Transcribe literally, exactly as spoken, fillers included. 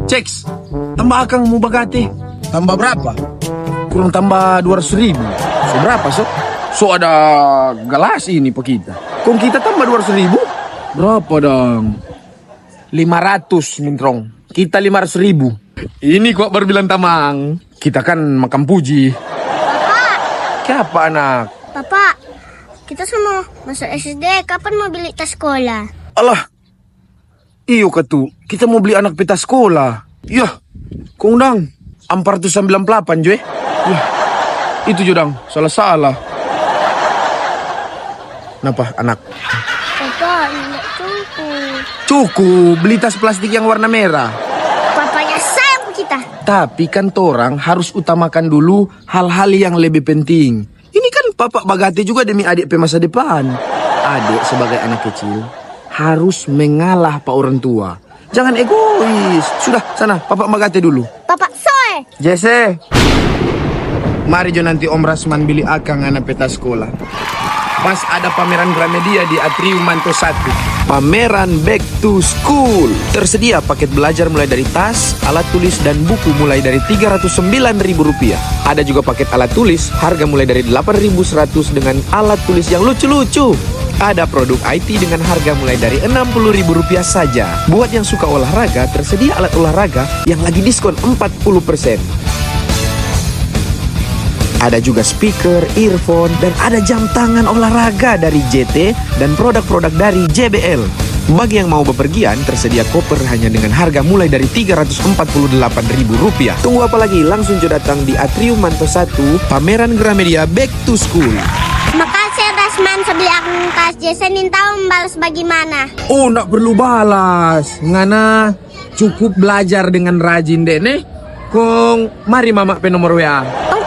Ceks, tambah akang mo bagate. Tambah berapa? Kurang tambah dua ratus ribu. So berapa, so? So ada galas ini pa kita. Kong kita tambah dua ratus ribu? Berapa dang? Lima ratus, Mintrong. Kita lima ratus ribu. Ini kwa baru bilang tamang. Kita kan makang puji. Kiapa, anak? Papa, kita so mo maso S D, kapan mo bli tas skola? Alah, iyo katu, kita mo bli anak pe tas skola. Yah, kong dang, ampa ratus sambilan pulu delapan jo, eh. Yah, itu jo dang, sala-sala. Napa, anak? Papa, nda cukup. Cukup, bli tas plastik yang warna merah. Papa nyanda sayang pa kita. Tapi kan torang harus utamakan dulu hal-hal yang lebe penting. Ini kan papa bagate juga demi adik pe masa depan. Adik sebagai anak kecil harus mengalah pa orang tua. Jangan egois. Sudah, sana, papa bagate dulu. Papa, soe. Jese. Mari jo nanti Om Rasman bili akang ngana pe tas skola. Pas ada pameran Gramedia di Atrium Manto satu. Pameran Back to School. Tersedia paket belajar mulai dari tas, alat tulis, dan buku mulai dari tiga ratus sembilan ribu rupiah. Ada juga paket alat tulis, harga mulai dari delapan ribu seratus dengan alat tulis yang lucu-lucu. Ada produk I T dengan harga mulai dari enam puluh ribu rupiah saja. Buat yang suka olahraga, tersedia alat olahraga yang lagi diskon empat puluh persen. Ada juga speaker, earphone, dan ada jam tangan olahraga dari J T dan produk-produk dari J B L. Bagi yang mau bepergian, tersedia koper hanya dengan harga mulai dari tiga ratus empat puluh delapan ribu rupiah. Tunggu apa lagi? Langsung jo datang di Atrium Manto satu, pameran Gramedia Back to School. Makase Rasman so bli akang tas, Jese nintau mo balas bagimana? Oh, nda perlu balas. Ngana cukup belajar dengan rajin deh, ne. Kong mari mama pe nomor W A. Kong